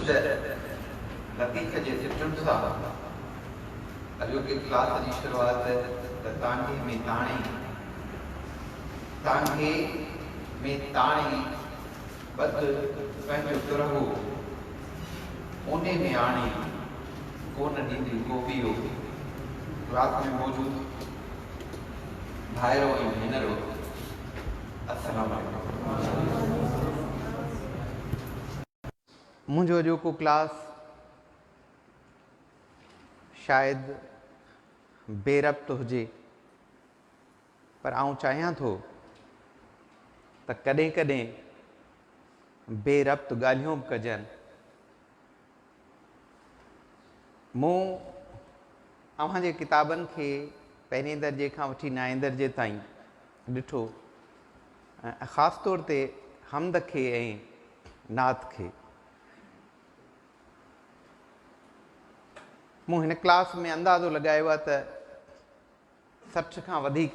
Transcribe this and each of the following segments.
مرشد لطيف جي سٽن سان اڄوڪي ڪلاس جي شروعات ته تانگهي ۾ تاڻي، تانگهي ۾ تاڻي ٻڌ پنهنجو ترهو، اوني ۾ آڻي ڪونه ڏيندي ڪوپيو. ڪلاس ۾ موجود ڀائرو ۽ ڀينرو السلام عليڪم. منهنجو اڄوڪو ڪلاس شايد بي ربط هجي پر آئون چاهيان ٿو ته ڪڏهن ڪڏهن بي ربط ڳالهيون به ڪجن. مون اوهان جي ڪتابن کي پهرين درجي کان وٺي نائين درجي تائين ڏٺو ۽ خاص طور تي حمد کي ۽ نعت کي. مون هن ڪلاس ۾ اندازو لڳايو آهي ته 60 کان وڌيڪ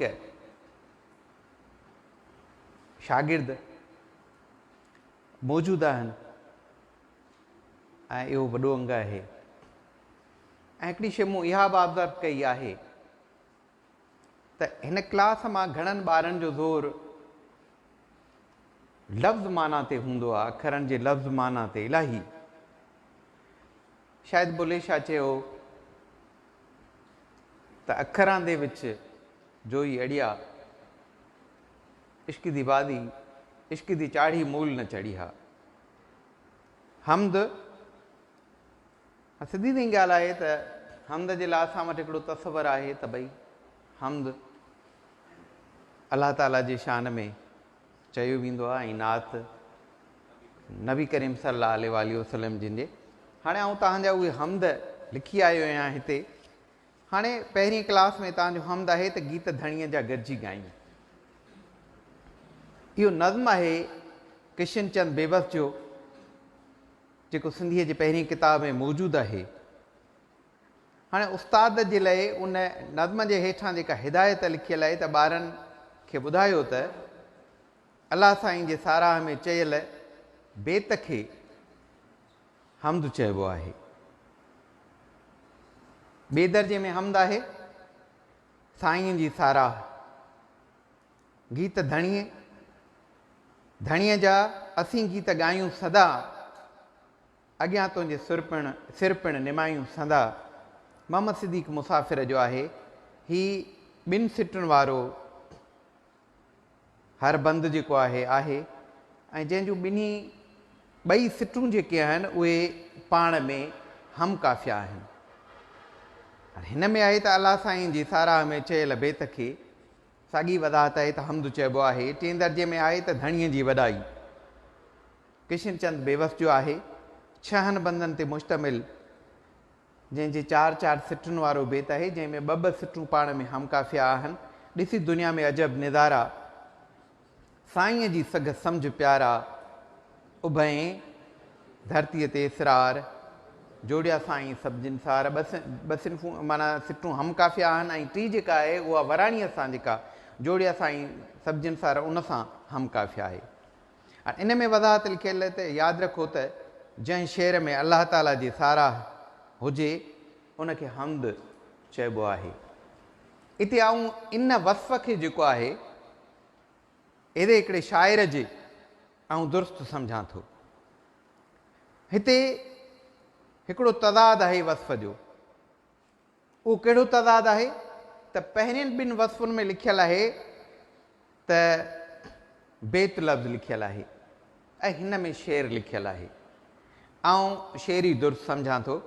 شاگرد موجود آهن ۽ اهو وڏو انگ آهي ۽ هڪڙي شيء مون اها به آبزرو ڪئي آهي ته هن ڪلاس مان گهڻن ٻارن جو زور لفظ معنيٰ تي هوندو آهي، اکرن جي لفظ معنيٰ تي الاهي. شايد بلي شاهه چيو ته اکران the وچ جوئي اڙيا، عشق the بازي، عشق the چاڙهي مول نه چڙهي ها. حمد سڌي سئين ڳالهه آهي ته حمد جي لاء اسان وٽ هڪڙو تصور آهي ته ڀئي حمد الله تعاليٰ جي شان ۾ چيو ويندو آهي ۽ نعت نبي ڪريم صلي الله عليه واٰله وسلم جن جي. هاڻي آئون توهان جا اهي حمد لکي آيو آهيان هتي. هاڻي پهرين ڪلاس ۾ توهان جو حمد آهي ته گيت ڌڻيء جا گڏجي ڳايون. اهو نظم آهي ڪشن چند بيوس جو جيڪو سنڌيء جي پهرين ڪتاب ۾ موجود آهي. هاڻي استاد جي لئي ان نظم جي هيٺان جيڪا هدايت لکيل آهي ته ٻارن کي ٻڌايو ته الله سائين جي ساراهه ۾ چيل بيت کي حمد چئبو آهي. ٻئي درجي ۾ حمد آهي سائين جي ساراهه. گيت ڌڻيء ڌڻيء جا اسين گيت ڳايون سدا. اڳيان تنهنجي سر پڻ سر پڻ نمايون سندا. محمد صديق مسافر جو آهي هي ٻن سٽن وارو هر بند جيڪو آهي آهي ۽ جنهن جون ٻنهي ٻئي سٽون جيڪي آهن اهي پاڻ ۾ هم قافيه آهن. هاڻي هن ۾ آهي ته الله سائين جي ساراهه ۾ چيل بيت کي ساڳي وضاحت آهي ته حمد چئبو آهي. ٽئين درجي ۾ آهي ته ڌڻيء جي وڏائي. ڪشن چند بيوس جو آهي. ڇهن بندن تي مشتمل جنهن جي چار چار سٽن وارو بيت آهي، جنهن ۾ ٻه ٻه سٽون پاڻ ۾ هم قافيه آهن. ڏسي دنيا ۾ عجب نظارا، سائينء جي سگهه سمجهه پيارا، اڀئين ڌرتيء تي اسرار، جوڙيا سائين سڀ جنسار. ٻه صنفون معنيٰ سٽون هم قافيه آهن ۽ ٽي جيڪا آهي اها وراڻيء سان جيڪا جوڙيا سائين سڀ جنسار ان سان هم قافيه آهي. هاڻ ان ۾ وضاحت لکيل آهي ته ياد رکو ته جنهن شعر ۾ الله تعاليٰ جي ساراهه هجي ان کي حمد چئبو آهي. اتي آئون ان وصف کي جيڪو آهي اهڙي هڪڙي شاعر جي آئون درست سمجهان ٿو. هتي هڪڙو تضاد آهي وصف جو. اهو ڪهڙو تضاد آهي ته پهرين ٻن وصفن ۾ لکيل آهي ته بيت لفظ لکيل آهي ۽ هن ۾ شعر لکيل آهي. آئون شعر ئي درست سمجهان ٿو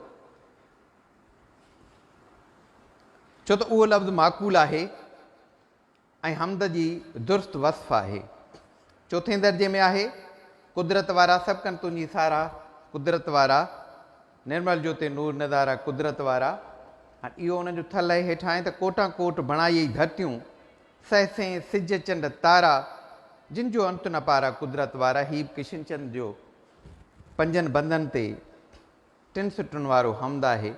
ڇو ته اهو لفظ معقول آهي. ۽ حمد جي درست وصف آهي. چوٿين درجي ۾ آهي، قدرت وارا سڀ ڪن تنهنجي ساراهه، قدرت وارا، نرمل جوتي نور نظارا، قدرت وارا. هاڻ اهو ان جو ٿل آهي هيٺان آهي ته ڪوٽان ڪوٽ بڻايئي ڌرتيون، سهسين سج چنڊ تارا، جن جو انت نه پارا، قدرت وارا. هي به ڪشن چند جو پنجن بندن تي ٽن سٽن وارو حمد آهي.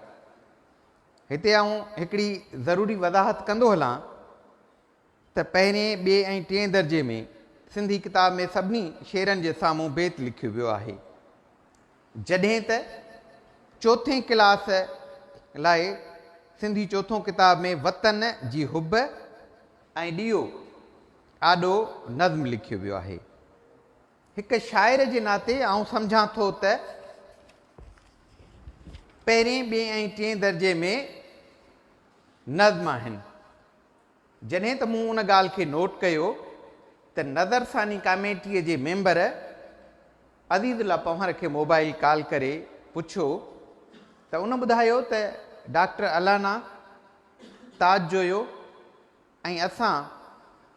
هتي آئون هڪڙي ضروري وضاحت ڪندو هلان ته پهرين، ٻئي ۽ ٽئين درجي ۾ سنڌي ڪتاب ۾ سڀني شعرن جي سامهون بيت لکيو ويو آهي. جڏهن ته چوٿين ڪلاس لاء سنڌي چوٿون ڪتاب ۾ وطن جي حب ۽ ڏيئو آڏو نظم لکيو ويو آهي. هڪ شاعر جي ناتي آئون سمجهان ٿو ته پهرين، ٻئين ۽ ٽئين درجي ۾ نظم آهن. جڏهن ته مون ان ڳالهه کي نوٽ ڪيو ته نظرثاني ڪاميٽيء جي ميمبر عزيز الله پنهور کي موبائل ڪال ڪري پڇيو ته ان ٻڌايو ته ڊاڪٽر الانا تاج جويو ۽ اسان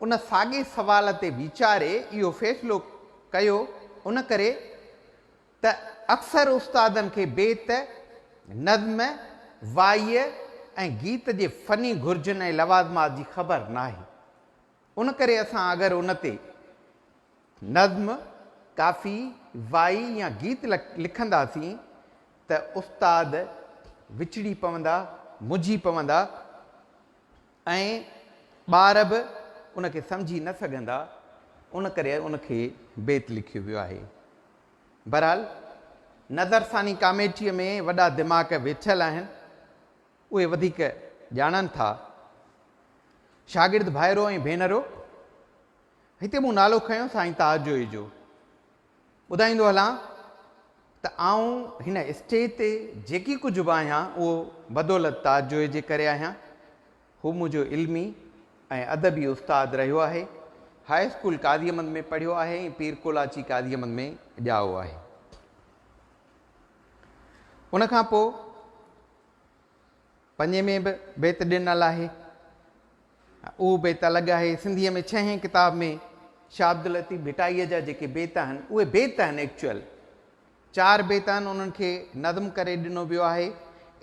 ان ساڳئي سوال تي ويچاري اهو فيصلو ڪيو ان ڪري ته اڪثر استادن کي بيت، نظم، وائيء ۽ گيت جي فني گهرجن ۽ لوازمات جي خبر ناهي. ان ڪري اسان اگر ان تي نظم، ڪافي، وائي يا گيت لکنداسين ته استاد وچڙي پوندا، منجهي پوندا ۽ ٻار به ان کي سمجهي نه سگهندا، ان ڪري ان کي بيت لکيو ويو آهي. بهرحال نظرثاني ڪاميٽيء ۾ وڏا دماغ ويٺل آهن، اهي وڌيڪ ڄاڻن ٿا. شاگرد ڀائرو ۽ ڀينرو، هتي مون نالو کنيو سائين تاج جويي جو. ٻڌائيندو هلان ته آئون هن اسٽيج تي جيڪي ڪجهه به آهيان اهو بدولت تاج جويي جي ڪري آهيان. هو منهنجو علمي ۽ ادبي استاد رهيو آهي. هاء اسڪول قاضي احمد ۾ پڙهيو آهي ۽ پير ڪولاچي قاضي احمد ۾ ڄائو آهي. ان کان پوء پنجين ۾ به بيت ڏنل آهي. اهو بيت الڳ آهي. سنڌيء ۾ ڇهين ڪتاب ۾ شاهه عبداللطيف ڀٽائيء جا جيڪي بيت آهن، اهي بيت آهن ايڪچوئل. چار بيت آهن انهن کي نظم ڪري ڏنو ويو آهي.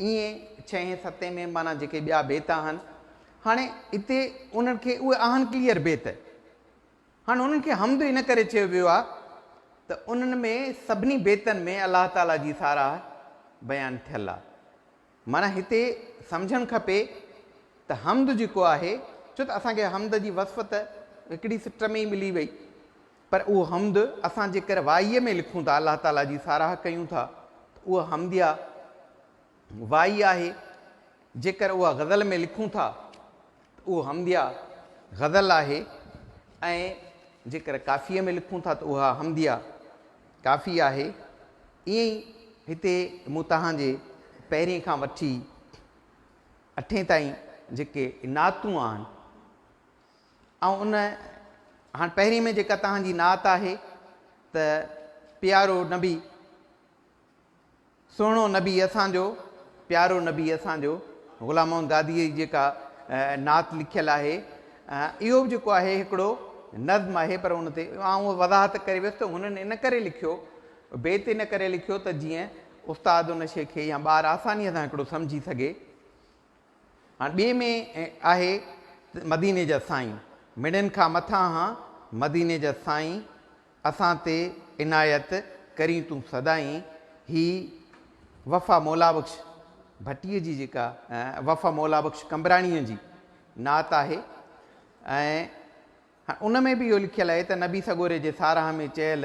ائين ڇهين ستين ۾ معنيٰ جيڪي ٻيا بيت آهن. هاڻي اتي انهن کي اهي آهن ڪليئر بيت. هاڻي انهن کي حمد ان ڪري چيو ويو آهي ته انهن ۾ سڀني بيتن ۾ الله تعاليٰ جي ساراهه بيان ٿيل آهي. معنيٰ هتي سمجهڻ کپي ته حمد جيڪو آهي، ڇو ته اسان کي حمد جي وصف ته هڪڙي سٽ ۾ ئي ملي وئي، پر اهو حمد اسان جيڪر وائيء ۾ لکون ٿا، الله تعاليٰ جي ساراهه ڪيون ٿا ته اهو حمديه وائي آهي، جيڪر اها غزل ۾ لکون ٿا ته اهو حمديه غزل آهي ۽ جيڪر ڪافيء ۾ لکون ٿا ته اها حمديه ڪافي آهي. ائين ئي هتي مون توهان جي پهرين کان وٺي اٺين تائين جيڪي نعتون آهن ۽ ان هاڻ پهرين ۾ جيڪا توهان جي نعت آهي ته پيارو نبي سهڻو نبي اسان جو پيارو نبي اسان جو غلام محمد گاديء جي جيڪا نعت لکيل آهي اهو به جيڪو آهي هڪڙو نظم آهي پر ان تي آئون وضاحت ڪري ويس ته هنن ان ڪري لکيو بيت ان ڪري لکيو ته جيئن استاد ان شيء کي يا ٻار آسانيء سان هڪڙو سمجهي سگهي. هاڻ ٻئي ۾ آهي مديني جا سائين مڙين کان مٿانهان مديني جا سائين اسان تي عنايت ڪرين تون سدائين هي وفا مولابخش ڀٽيء جي جيڪا وفا مولابخش قمبراڻيء جي نعت آهي ۽ هاڻ ان ۾ به اهو لکيل آهي ته نبي سڳوري جي ساراهه ۾ چيل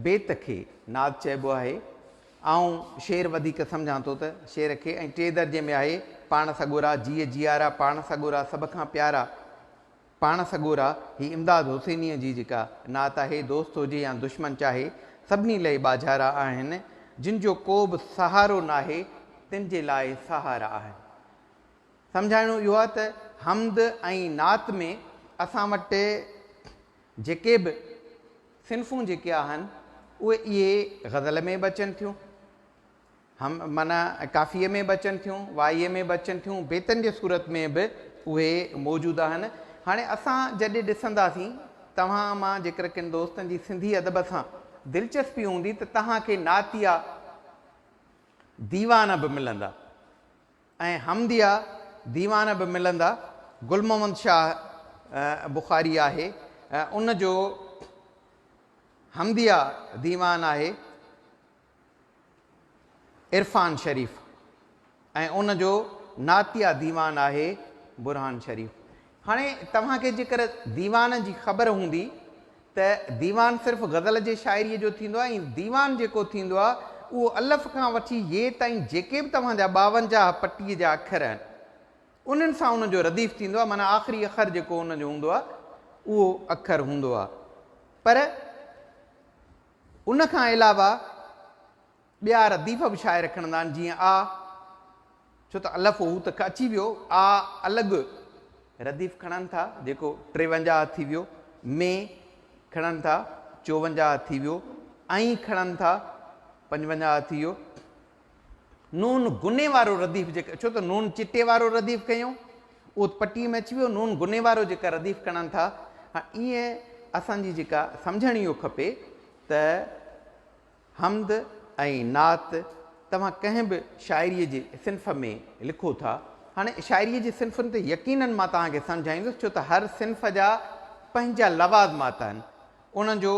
بيت کي نعت چئبو آهي. آئون شعر وڌيڪ سمجهان ٿو ته شعر کي ۽ ٽئين درجي ۾ آهي پاڻ سڳورا جيء جيارا پاڻ سڳورا سڀ کان پيارا پاڻ سڳورا هي امداد حسينيء جي جيڪا نعت آهي دوست هجي يا دشمن چاهي سڀني لئه ٻاجهارا آهن جن جو ڪو به سهارو ناهي تن جي لاء سهارا آهن. سمجهائڻو اهو آهي ته حمد ۽ نعت ۾ اسان وٽ جيڪي به صنفون جيڪي آهن اهي اهي غزل ۾ به اچن ٿيون، هم معنيٰ ڪافيء ۾ به اچن ٿيون، وائيء ۾ به اچن ٿيون، بيتن جي صورت ۾ به اهي موجود آهن. هاڻي اسان جڏهن ڏسنداسين توهان مان جيڪر ڪن دوستن جي سنڌي ادب سان دلچسپي هوندي ته توهان کي نعتيه ديوان به ملندا. ۽ حمديه ديوان به ملندا. گل محمد شاهه بخاري آهي ان جو حمديه ديوان آهي عرفان شريف ۽ ان جو نعتيه ديوان آهي برهان شريف. هاڻي توهان کي جيڪر ديوان جي خبر هوندي ته ديوان صرف غزل جي شاعريء جو ٿيندو آهي ۽ ديوان جيڪو ٿيندو آهي اهو الف کان وٺي يي تائين جيڪي به توهان جا 52 پٽيء جا اکر آهن، انهن سان ان جو رديف ٿيندو آهي، معنيٰ آخري اکر جيڪو ان جو هوندو آهي، اهو اکر هوندو آهي. پر ان کان علاوه ٻيا رديف به شاعر کڻندا آهن، جيئن آ، ڇو ته الف هو ته اچي ويو، آ الڳ رديف کڻن ٿا، جيڪو 53 ٿي ويو، م کڻن ٿا، 54 ٿي ويو، ۽ کڻن ٿا، 55 ٿي ويو. نون گني وارو رديف جيڪا، ڇو ته نون چٽي وارو رديف کنيو، اهو ته پٽيء ۾ اچي ويو، نون گني وارو جيڪا رديف کڻن ٿا. هاڻ ائين اسان جي جيڪا سمجهڻ اهو کپي ته حمد ۽ نعت توهان ڪنهن به شاعريء جي صنف ۾ لکو ٿا. هاڻي شاعريء جي صنفن تي يقيناً مان توهان کي سمجهائيندس ڇو ته هر صنف جا پنهنجا لوازمات آهن. ان جو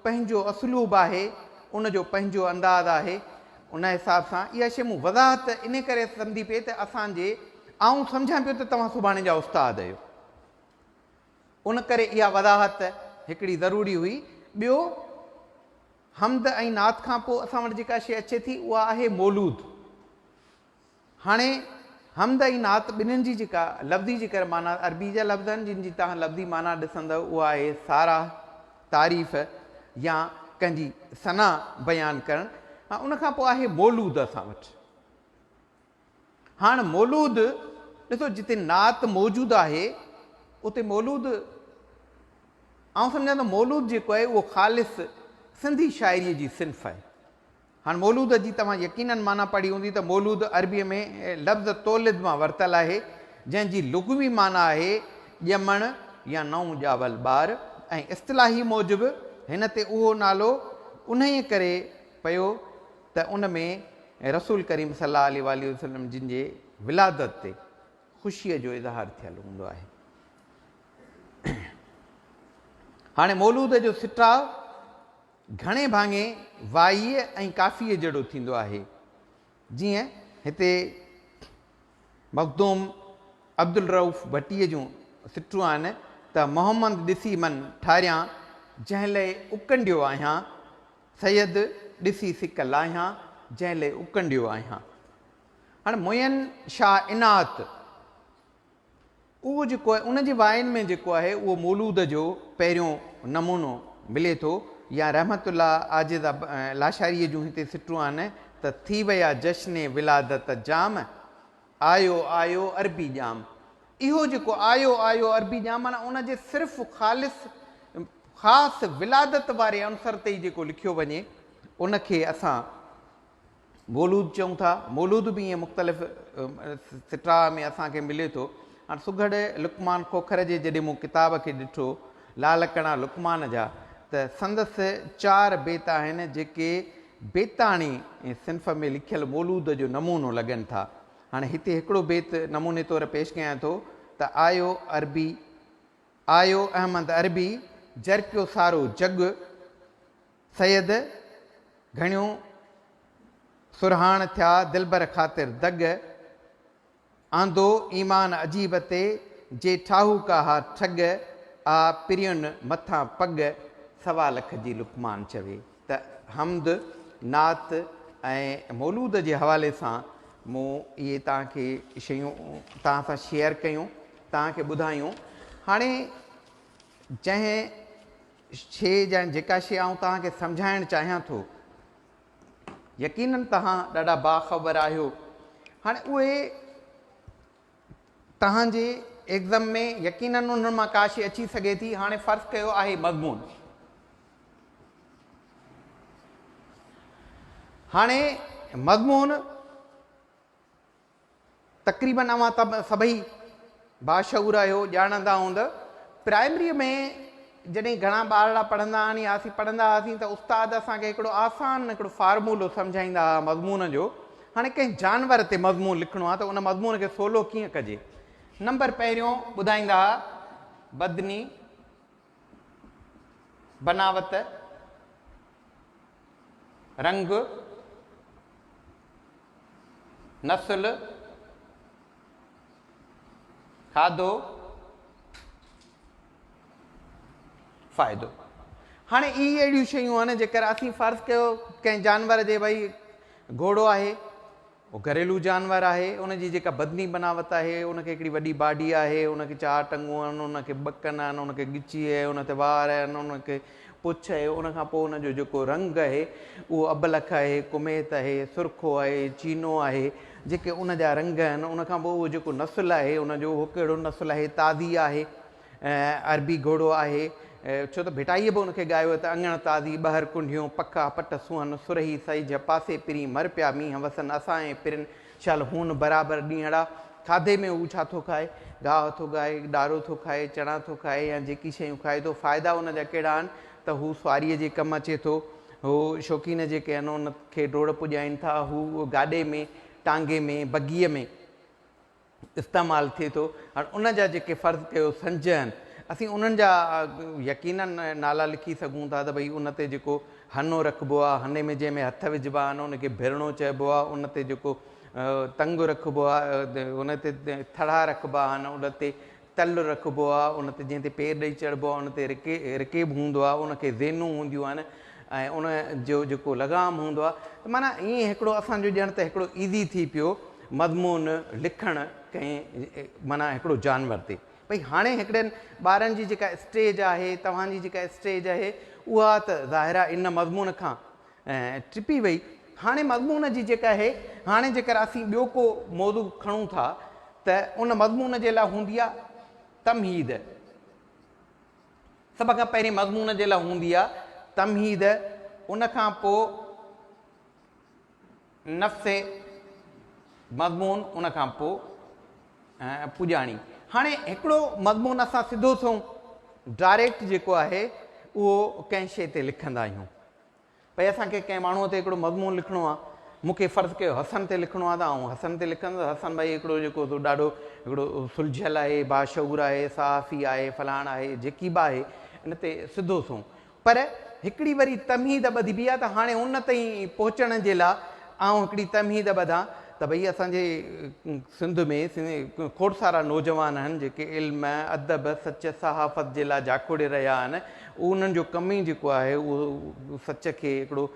پنهنجو اسلوب آهي، ان جو پنهنجو انداز آهي. ان حساب سان اها شيء مون وضاحت انهي ڪري سمجهي پئي ته اسان جي آئون سمجهان پيو ته توهان سڀاڻي جا استاد آهيو. ان ڪري اها وضاحت هڪڙي ضروري هئي. ٻيو حمد ۽ نعت کان پوء اسان وٽ جيڪا شيء اچي ٿي اها آهي مولود. هاڻي حمد ۽ نعت ٻنهين جي جيڪا لفظي جيڪر معنيٰ عربي جا لفظ آهن جن جي توهان لفظي معنيٰ ڏسندؤ اها آهي ساراهه، تعريف يا ڪنهن جي ثنا بيان ڪرڻ ۽ ان کان پوء آهي مولود اسان وٽ. هاڻ مولود ڏسو جتي نعت موجود آهي اتي مولود آئون سمجهان ٿو مولود جيڪو آهي اهو خالص سنڌي شاعريء جي صنف آهي. هاڻ مولود جي توهان يقيناً معنيٰ پڙهي هوندي ته مولود عربيء ۾ لفظ تولد مان ورتل آهي جنهن جي لغوي معنيٰ آهي ڄمڻ يا نئون ڄاول ٻار ۽ اصطلاحي موجب هن تي اهو نالو انهيء ڪري پيو ته ان ۾ رسول ڪريم صلي الله عليه واٰله وسلم جن جي ولادت تي خوشيء جو اظهار ٿيل هوندو آهي. هاڻي مولود جو سٽاء گهڻي ڀاڱي وائيء ۽ ڪافيء جهڙو ٿيندو آهي. جيئن هتي مخدوم عبدالرئوف ڀٽيء جون سٽون آهن ته محمد ڏسي من ٺاريان، جنهن لئه اڪنڊيو آهيان، سيد ڏسي سڪ لاهيان، جنهن لئه اڪنڊيو آهيان. هاڻي معين شاهه عنات اهو جيڪو آهي ان جي واين ۾ جيڪو آهي اهو مولود جو پهريون نمونو ملي ٿو يا رحمت الله عاجز لاشاريء جون هتي سٽون آهن ته ٿي ويا جشن ولادت جام، آيو آيو عربي ڄام. اهو جيڪو آيو آيو عربي ڄام معنيٰ ان جي صرف خالص خاص ولادت واري عنصر تي ئي جيڪو لکيو وڃي ان کي اسان مولود چئون ٿا. مولود به ائين مختلف سٽاء ۾ اسان کي ملي ٿو. هاڻ سگهڙ لقمان کوکر جي جڏهن مون ڪتاب کي ڏٺو لالڪڻا لقمان جا ته سندس چار بيت آهن جيڪي بيتاڻي صنف ۾ لکيل مولود جو نمونو لڳن ٿا. هاڻي هتي هڪڙو بيت نموني طور پيش ڪيان ٿو ته آيو عربي آيو احمد عربي جرڪيو سارو جڳ سيد گهڻيون سرهاڻ ٿيا دلبر خاطر دڳ، آندو ايمان عجيب تي جي ٺاهوڪا ها ٺڳ، آ پرين مٿان پڳ، سوا لک جي لقمان چوي ته حمد، نعت ۽ مولود جي حوالي سان مون اهي توهان کي شيون توهان سان شيئر ڪيون، توهان کي ٻڌايون. هاڻي جنهن شيء يا جيڪا شيء آئون توهان کي سمجهائڻ چاهيان ٿو، يقيناً توهان ڏاڍا باخبر آهيو. هاڻي اهي توهان جي ايگزم ۾ يقيناً انهن مان ڪا شيء اچي سگهي ٿي. هاڻي فرض ڪيو آهي مضمون. هاڻي مضمون تقريبن اوهان سڀئي باشعور آهيو، ڄاڻندا هوندؤ. پرائمريء ۾ جڏهن گهڻا ٻارڙا پڙهندا آهن يا اسين پڙهندا هئاسين ته استاد اسان کي هڪڙو آسان هڪڙو فارمولو سمجهائيندا هئا مضمون جو. هاڻي ڪنهن جانور تي مضمون لکڻو آهي ته ان مضمون کي سولو ڪيئن ڪجي؟ نمبر پهريون ٻڌائيندا هئا بدني بناوت، رنگ، نسل، کاڌو، فائدو. هاڻي اهي اهڙيون شيون آهن جيڪر اسين فرض ڪيو ڪنهن جانور جي ڀئي گهوڙو آهي، اهو گهريلو جانور آهي، ان جي جيڪا بدني بناوت آهي، ان کي هڪڙي وڏي باڊي آهي، ان کي چار ٽنگون آهن، ان کي ٻه ڪن آهن، ان کي ڳچي آهي، ان تي وار آهن، ان کي پڇ آهي، ان کان پوء ان جو جيڪو رنگ آهي، اهو ابلق آهي، ڪميت آهي، سرخو آهي، چينو آهي، جيڪي ان جا رنگ آهن، ان کان پوء اهو جيڪو نسل آهي، ان جو اهو ڪهڙو نسل آهي، تازي آهي، عربي گهوڙو آهي، ڇو ته ڀٽائيء به ان کي ڳايو ته اڱڻ تازي، ٻهر ڪنڍيون، پکا پٽ سونهن، سرهي سئيجهه، پاسي پرين مر پيا مينهن وسن، اسان ۽ پرين شل هون برابر ڏينهڙا. کاڌي ۾ هو ڇا ٿو کائي؟ گاهه ٿو ڳائي، ڏارو ٿو کائي، چڻا ٿو کائي يا جيڪي شيون کائي ٿو، فائدا ان جا ڪهڙا آهن ته هو سواريء جي ڪم اچي ٿو، هو شوقين جيڪي آهن ان کي ڊوڙ پڄائين ٿا، هو گاڏي ۾، ٽانگي ۾، بگيء ۾. استعمال ٿئي ٿو. هاڻ ان جا جيڪي فرض ڪيو سنج آهن، اسين انهن جا يقيناً نالا لکي سگهون ٿا ته ڀئي ان تي جيڪو هنو رکبو آهي، هني ۾ جنهن ۾ هٿ وجهبا آهن ان کي ڀرڻو چئبو آهي، ان تي جيڪو تنگ رکبو آهي، ان تي ٿڙها رکبا آهن، ان تي تل رکبو آهي، ان تي جنهن تي پير ڏئي چڙهبو آهي ان تي رڪيب هوندو آهي، ان کي زينون هونديون آهن ۽ ان جو جيڪو لغام هوندو آهي ته معنيٰ ائين هڪڙو اسان جو ڄڻ ته هڪڙو ايزي ٿي پيو مضمون لکڻ ڪنهن معنيٰ هڪڙو جانور تي. ڀئي هاڻي هڪڙن ٻارن جي جيڪا اسٽيج آهي، توهان جي جيڪا اسٽيج آهي اها ته ظاهر آهي ان مضمون کان ٽپي وئي. هاڻي مضمون جي جيڪا آهي، هاڻي جيڪر اسين ٻيو ڪو موضوع کڻون ٿا ته ان مضمون جي لاء هوندي آهي تمهيد. سڀ کان پهرين مضمون جي لاء هوندي آهي تمهيد، ان کان پوء نفس مضمون، ان کان پوء پڄاڻي. هاڻي هڪڙو مضمون اسان سڌو سنئون ڊائريڪٽ جيڪو آهي اهو ڪنهن شيء تي لکندا آهيون. ڀئي اسان کي ڪنهن ماڻهوء تي هڪڙو مضمون لکڻو آ، مون کي فرض ڪيو حسن تي لکڻو آ ته آئون حسن تي لکندس، حسن ڀائي هڪڙو جيڪو سو ڏاڍو هڪڙو سلجهيل آهي، باشعور آهي، صحافي آهي، فلاڻ آهي، جيڪي به آهي ان تي سڌو سنئون. پر هڪڙي وري تمهيد ٻڌبي آ ته هاڻي ان تائين پهچڻ جي لا آئون هڪڙي تمهيد ٻڌان ته ڀئي اسان جي سنڌ ۾ کوڙ سارا نوجوان آهن جيڪي علم، ادب، سچ، صحافت جي لا جاکوڙي رهيا آهن، انهن جو ڪم ئي جيڪو آهي اهو سچ کي هڪڙو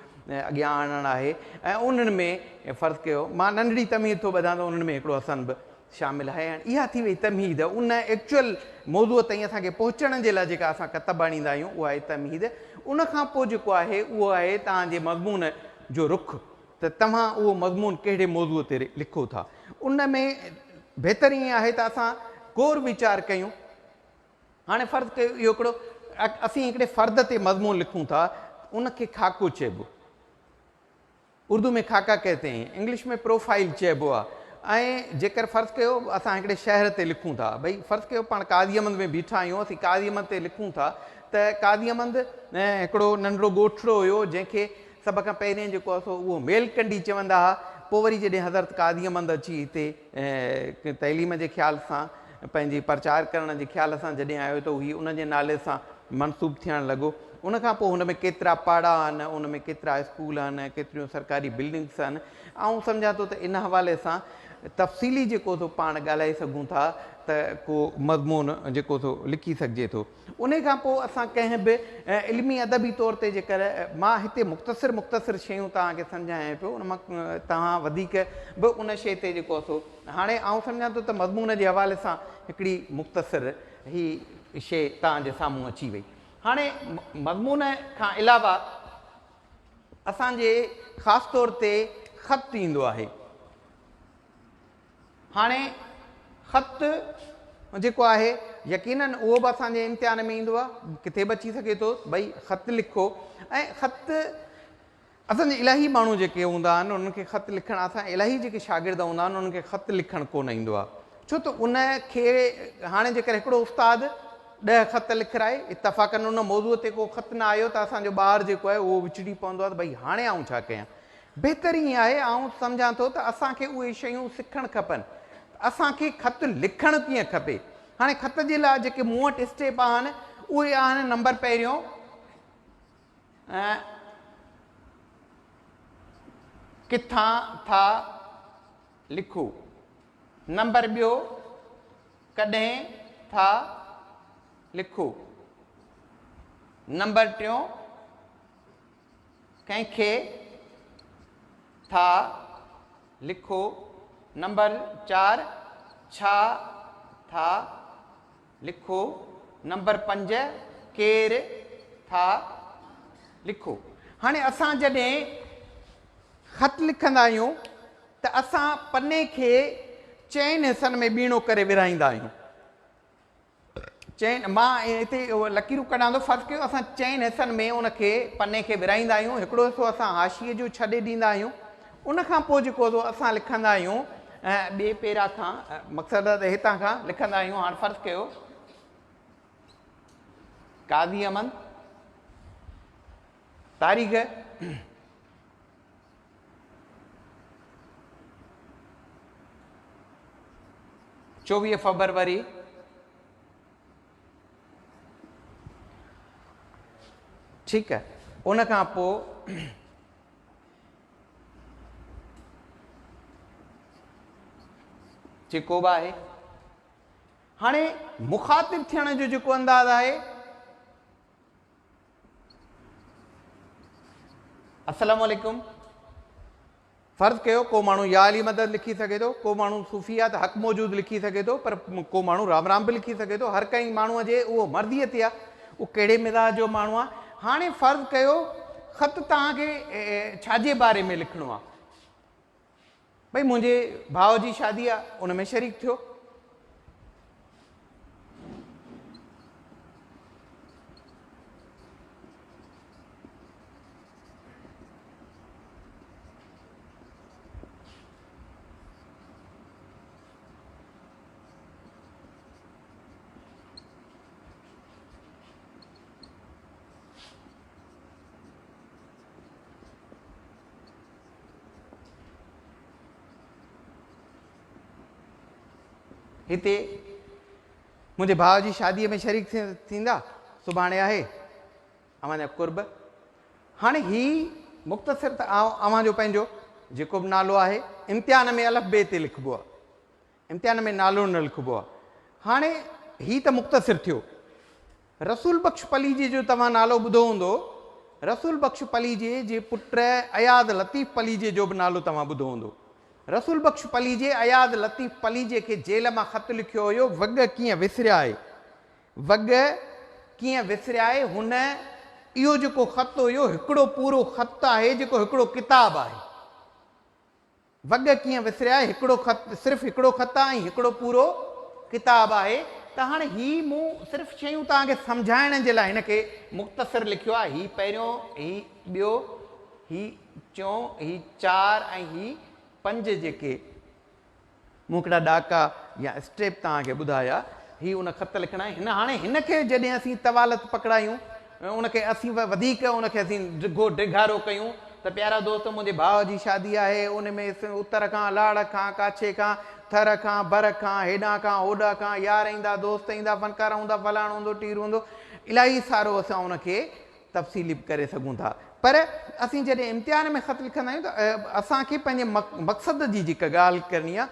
اڳيان آڻڻ آهي ۽ انهن ۾ فرض ڪيو مان ننڍڙي تمهيد ٿو ٻڌان ته انهن ۾ هڪڙو حسن به شامل آهي ۽ اها ٿي وئي تمهيد ان ايڪچوئل موضوع تائين اسان کي پهچڻ جي لاء جيڪا اسان ڪتب آڻيندا آهيون اها آهي تمهيد ان کان پوء جيڪو آهي اهو آهي توهان جي مضمون جو رخ ته توهان اهو مضمون ڪهڙي موضوع تي لکو ٿا ان ۾ بهتر ائين آهي ته اسان غور ويچار ڪيون هاڻي فرض ڪيو اهو هڪڙو اسين هڪڙي فرد تي مضمون لکون ٿا ان کي خاڪو چئبو اردو ۾ خاڪا ڪهتي هين انگلش ۾ پروفائيل چئبو آ ۽ جيڪر فرض ڪيو اسان هڪڙي شهر تي لکون ٿا ڀئي فرض ڪيو پاڻ قاضي احمد ۾ بيٺا آهيون اسين قاضي احمد تي لکون ٿا ته قاضي احمد هڪڙو ننڍڙو ڳوٺڙو هيو جنهن کي سڀ کان پهرين جيڪو آهي سو اهو ميل ڪنڊي چوندا ها پوء وري جڏهن حضرت قاضي احمد اچي هتي تعليم جي خيال سان پنهنجي پرچار ڪرڻ جي خيال سان جڏهن آيو ته هي ان جي نالي سان منسوب ٿيڻ لڳو. ان کان پوء هن ۾ ڪيترا پاڙا آهن، ان ۾ ڪيترا اسڪول آهن، ڪيتريون سرڪاري بلڊنگس آهن. آئون سمجهان ٿو ته ان حوالي سان تفصيلي جيڪو سو پاڻ ڳالهائي سگهون ٿا ته ڪو مضمون جيڪو سو لکي سگهجي ٿو. انهي کان پوء اسان ڪنهن به علمي ادبي طور تي جيڪر مان هتي مختصر مختصر شيون توهان کي سمجهايان پيو ان مان توهان وڌيڪ به ان شيء تي جيڪو سو هاڻي آئون سمجهان ٿو ته مضمون جي حوالي سان هڪڙي مختصر هي شيء توهان جي سامهون اچي وئي. هاڻي مضمون کان علاوه اسان جي خاص طور تي خط ايندو آهي. هاڻي خط جيڪو آهي يقيناً اهو به اسان جي امتحان ۾ ايندو آهي، ڪٿي به اچي سگهي ٿو ڀئي خط لکو ۽ خط اسان جي الاهي ماڻهو جيڪي هوندا آهن انهن کي خط لکڻ اسان الاهي جيڪي شاگرد هوندا آهن انهن کي خط لکڻ ڪونه ايندو آهي ڇو ته ان کي هاڻي جيڪر هڪڙو استاد ڏهه خط لکرائي اتفاقن ان موضوع تي ڪو خط نه آيو ته اسان جو ٻار جيڪو آهي اهو وچڙي پوندو آهي ته ڀئي هاڻي آئون ڇا ڪيان بهتر ائين آهي آئون سمجهان ٿو ته اسان کي اهي شيون سکڻ کپن ته اسان کي خط لکڻ ڪيئن کپي هاڻي خط جي لاء جيڪي مون وٽ اسٽيپ آهن اهي آهن نمبر پهريون ڪٿان ٿا لکو؟ نمبر ٻيو ڪڏهن ٿا لکو؟ نمبر ٽيون ڪنهن کي ٿا لکو. نمبر 4، ڇا ٿا لکو. نمبر 5، ڪير ٿا لکو. هاڻي اسان جڏهن خط لکندا آهيون ته اسان پني کي چئن حصن ۾ ٻيڻو ڪري ورهائيندا آهيون. چئن، مان هتي لڪيرون ڪڍان ٿو، فرض ڪيو اسان چئن حصن ۾ ان کي پني کي ورهائيندا آهيون، هڪڙو حصو اسان حاشيي جو ڇڏي ڏيندا آهيون، ان کان پوء جيڪو حصو اسان لکندا آهيون ٻئي پيرا کان مقصد ته هتان کان لکندا آهيون. هاڻ فرض ڪيو قاضي احمد تاريخ 24 فبروري ٺيڪ آهي. ان کان پوء جيڪو به آهي هاڻي مخاطب ٿيڻ جو جيڪو انداز آهي، السلام عليڪم. فرض ڪيو ڪو ماڻهو يا علي مدد لکي سگهي ٿو، ڪو ماڻهو صوفي آهي ته حق موجود لکي سگهي ٿو، پر ڪو ماڻهو رام رام به لکي سگهي ٿو. هر ڪنهن ماڻهوء جي اهو مرضيء تي آهي اهو ڪهڙي مزاج جو ماڻهو آهي. هاڻي فرض ڪيو خط توهان کي ڇا جي باري ۾ لکڻو آهي؟ ڀئي منهنجي ڀاء جي شادي آهي ان ۾ شريڪ ٿيو. هتي منهنجي ڀاء جي شاديء ۾ شريڪ ٿيندا، سڀاڻي آهي اوهان جا قرب. هاڻي هي مختصر ته اوهان جو پنهنجو جيڪو به نالو آهي، امتحان ۾ الف بي تي لکبو آهي، امتحان ۾ نالو نه لکبو آهي. هاڻي هي ته مختصر ٿيو. رسول بخش پليجي جو توهان نالو ٻڌو هوندو. رسول بخش پليجي جي پٽ اياز لطيف پليجي جو به نالو توهان ٻڌو هوندو. رسول بخش پليجي اياز لطيف پليجي کي جيل مان خط لکيو هيو، وڳ ڪيئن وسريائي، وڳ ڪيئن وسريائي. هن اهو جيڪو خط هيو هڪڙو پورو خط آهي جيڪو هڪڙو ڪتاب آهي. وڳ ڪيئن وسريا، هڪڙو خط صرف هڪڙو خط آ ۽ هڪڙو پورو ڪتاب آهي. ته هاڻي هي مون صرف شيون توهان کي سمجهائڻ جي لاء هن کي مختصر لکيو آهي. هي پهريون، هي ٻيو، هي ٽيون، هي 4 ۽ هي 5 جيڪي مون هڪڙا ڏاڪا يا اسٽيپ توهان کي ٻڌايا، هي ان خط لکڻا آهن. هاڻي هن کي جڏهن اسين طوالت پڪڙايون، ان کي اسين وڌيڪ ان کي اسين ڊگهو ڊگهارو ڪيون ته پيارا دوست منهنجي ڀاء جي شادي آهي، ان ۾ اتر کان، لاڙ کان، ڪاڇي کان، ٿر کان، بر کان، هيڏانهن کان، هوڏانهن کان يار ايندا، دوست ايندا، فنڪار هوندا، فلاڻو هوندو، ٽير هوندو، الاهي سارو اسان ان کي تفصيلي به ڪري سگهون ٿا. پر اسين جڏهن امتحان ۾ خط لکندا آهيون ته اسان کي پنهنجي مقصد جي جيڪا ڳالهه ڪرڻي آهي،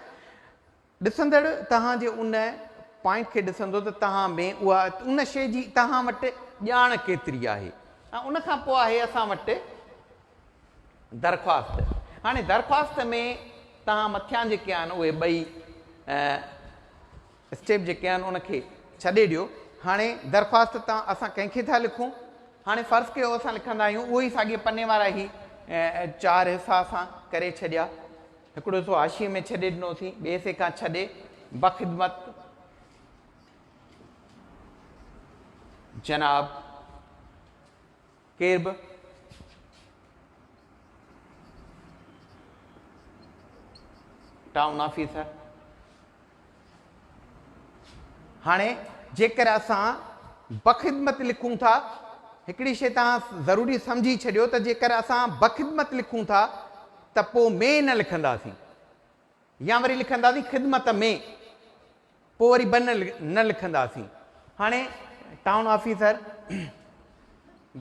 ڏسندڙ توهان جي ان پوائنٽ کي ڏسندو ته توهان ۾ اها ان شيء جي توهان وٽ ڄاڻ ڪيتري آهي. ۽ ان کان پوء آهي اسان وٽ درخواست. هاڻي درخواست ۾ توهان مٿيان جيڪي آهن اهي ٻئي اسٽيپ جيڪي آهن ان کي ڇڏي ڏيو. هاڻي درخواست توهان اسان ڪنهن کي ٿا لکون؟ هاڻي فرض ڪيو اسان لکندا آهيون اهو ئي ساڳي پني وارا هي چار حصا اسان ڪري ڇڏيا. هڪڙو حصو حاشيي ۾ ڇڏي ڏنوسين، ٻئي حصي کان ڇڏي بخدمت جناب ڪير به ٽائون آفيسر. هاڻي جيڪر اسان بخدمت لکون ٿا، هڪڙي شيء توهان ضروري سمجهي ڇڏيو ته جيڪر اسان بخدمت لکون ٿا ته پوء ۾ نه لکنداسين يا وري لکنداسين خدمت ۾ پوء وري به نه لکنداسين. هاڻي ٽائون آفيسر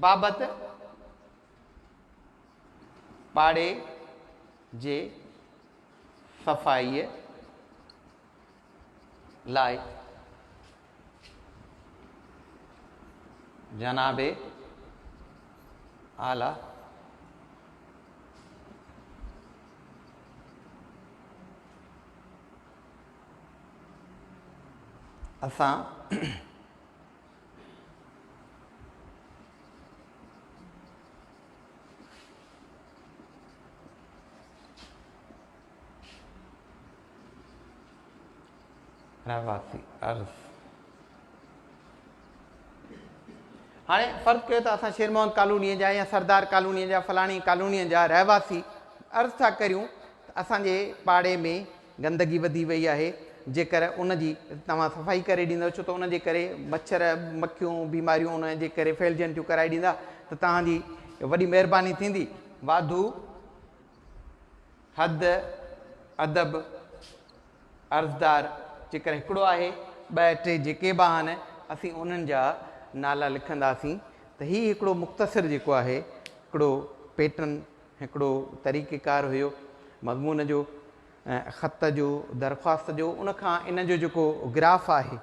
بابت پاڙي جي صفائيء لاء جناب اعليٰ اسان رهواسي عرض هاڻي فرض ڪيو ته اسان شير محمد ڪالونيء جا يا سردار ڪالونيء جا فلاڻي ڪالونيء جا رهواسي عرض ٿا ڪريون ته اسان جي پاڙي ۾ گندگي وڌي وئي آهي جيڪر ان جي توهان صفائي ڪري ڏيندؤ ڇو ته ان جي ڪري مڇر مکيون بيماريون ان جي ڪري ڦهلجن ٿيون ڪرائي ڏيندا ته توهان جي وڏي مهرباني ٿيندي واڌو حد ادب عرضدار جيڪر هڪڙو آهي ٻه ٽي جيڪي به آهن اسين انهن جا نالا لکنداسين ته هي هڪڙو مختصر جيڪو آهي هڪڙو پيٽرن هڪڙو طريقيڪار هيو مضمون جو خط جو درخواست جو ان کان ان جو جيڪو گراف آهي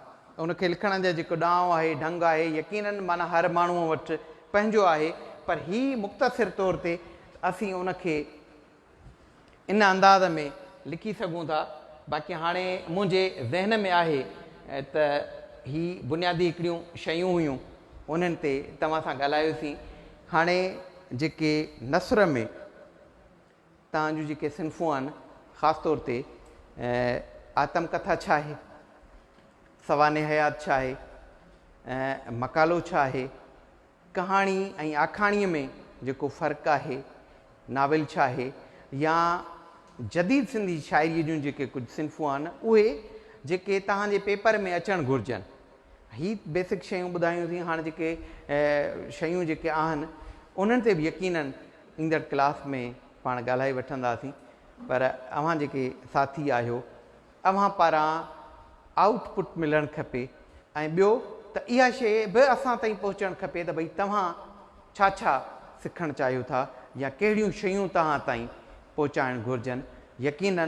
ان کي لکڻ جا جيڪو ڏانء آهي ڍنگ آهي يقينن معنيٰ هر ماڻهوء وٽ پنهنجو آهي پر هي مختصر طور تي اسين ان کي ان انداز ۾ لکي سگهون ٿا. باقي هاڻي منهنجي ذهن ۾ آهي ته هي بنيادي هڪڙيون شيون هيون انهن تي توهان سان ڳالهايوسين. هاڻي جيڪي نثر ۾ توهان جون جيڪي صنفون آهن خاص طور تي آتم ڪٿا ڇا آهي، سوانح حيات ڇا آهي، مقالو ڇا آهي، ڪهاڻي ۽ آکاڻيء ۾ جيڪو فرق آهي، ناول ڇا آهي يا جديد سنڌي شاعريء جون جيڪي ڪجهه صنفون آهن، اهي جيڪي توهان جي پيپر ۾ اچڻ گهرجن. هي بيسڪ شيون ٻڌايون ٿي، هاڻ جيڪي شيون جيڪي آهن، انهن تي به يقيناً ايندڙ ڪلاس ۾ پاڻ ڳالهائي وٺنداسين، پر اوهان جيڪي ساٿي آهيو، اوهان پاران آئوٽ پٽ ملڻ کپي ۽ ٻيو ته اها شيء به اسان تائين پهچڻ کپي ته ڀئي توهان ڇا ڇا سکڻ چاهيو ٿا يا ڪهڙيون شيون توهان تائين پهچائڻ گهرجن. يقيناً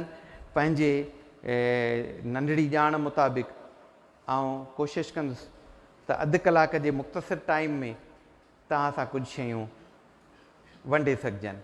پنهنجي ننڍڙي ڄاڻ مطابق آئون ڪوشش ڪندس ته اڌ ڪلاڪ جي مختصر ٽائيم ۾ توهان سان ڪجهه شيون ونڊي سگهجن.